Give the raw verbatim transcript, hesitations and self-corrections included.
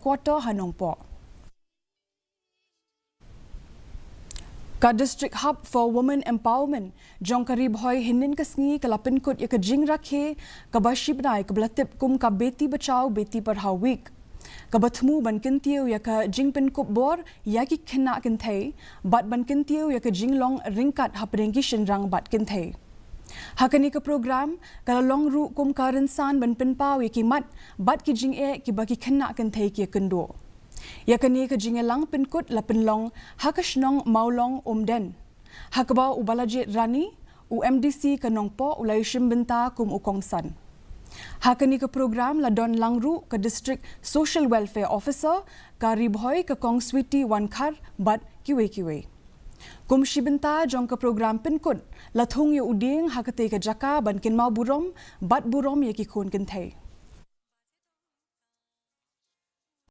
Quarter ha Nongpoh. Ka District Hub for Women Empowerment jong ka Ri Bhoi hynnin ka sngi ka la pynkut ïa ka jingrakhe kaba shibnai kaba la tip kum ka Beti Bachao Beti Padhao Week, kaba thmu ban kyntiew ïa ka jingpynkup bor ïa ki khynnah kynthei bad ban kyntiew ïa ka jinglong ryngkat hapdeng ki shynrang bad kynthei. Ha kane ka program ka la long ruh kum ka rynsan ban pynpaw ïa ki mat bad ki jingeh kiba ki khynnah kynthei ki ïakynduh. Ïa kane ka jingïalang pynkut la pynlong ha ka shnong Mawlong Umden, ha kaba u Balajied Rani, u M D C ka Nongpoh, u la ïashim bynta kum u kongsan. Ha kane ka program la don lang ruh ka District Social Welfare Officer ka Ri Bhoi, ka Kong Sweety Wankhar bad kiwei kiwei. Kum shi bynta jong ka program pynkut, la thung ïa u dieng ha katei ka jaka ban kynmaw burom bad burom ïa ki khun kynthei.